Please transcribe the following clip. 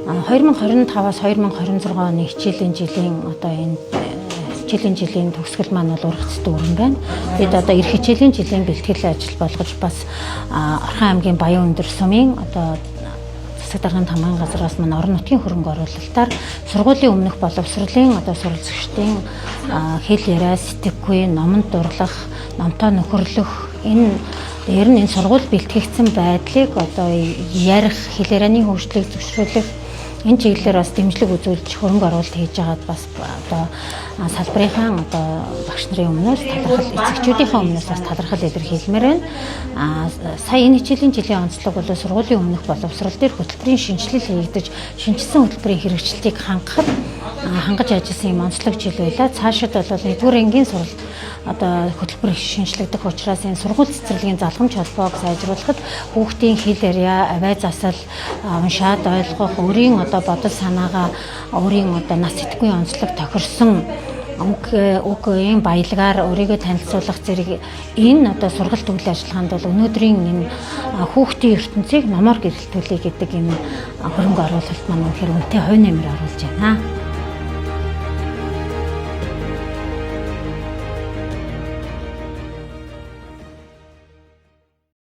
2025-аас 2026 оны хичээлийн жилийн одоо энэ хичээлийн жилийн төгсгөл маань бол ургац дүүрэн байна. Бид одоо эх хичээлийн жилийн бэлтгэл ажил болгож бас Орхон аймгийн Баян өндөр сумын одоо засаг даргын тамгын газраас маань орон нутгийн хөрөнгө оруулалтаар сургуулийн өмнөх боловсролын одоо суралцагчдын хэл яриа, сэтгэхүй, номонд дурлах, номтой нөхөрлөх, энэ ер нь энэ сургууль бэлтгэгдсэн байдлыг одоо ярих, хэл ярианы хөгжлийг зөвшөөрөх энэ чиглэлээр бас дэмжлэг үзүүлж хөрөнгө оруулалт хийж байгаад бас одоо салбарынхаа одоо багш нарын өмнөөс талархал, эцэгчүүдийнхээ өмнөөс бас талархал илэрхийлмээр байна. Сая энэ хичээлийн жилийн онцлог бол сургуулийн өмнөх боловсрол дээр хөтөлбөрийн шинэчлэл хийгдэж, шинэчилсэн хөтөлбөрийн хэрэгжилтийг хангахад хангаж ажилласан юм онцлог жил байлаа. Цаашид бол нэгдүгээр ангийн сургалт одоо хөтөлбөр шинэчлэгдэх учраас энэ сургууль цэцэрлэгийн залгамж холбоог сайжруулахад хүүхдийн хэл яриа, авиа засал, уншаад ойлгох, өөрийн одоо бодол санаагаа, өөрийн одоо нас сэтгэхүйн онцлог тохирсон үг үгийн баялагаар өөрийгөө танилцуулах зэрэг энэ одоо сургалт үйл ажиллагаанд бол өнөөдрийн энэ хүүхдийн ертөнцийг номоор гэрэлтүүлье гэдэг энэ хөрөнгө оруулалт маань үнэхээр үнэтэй хувь нэмэр оруулж байна.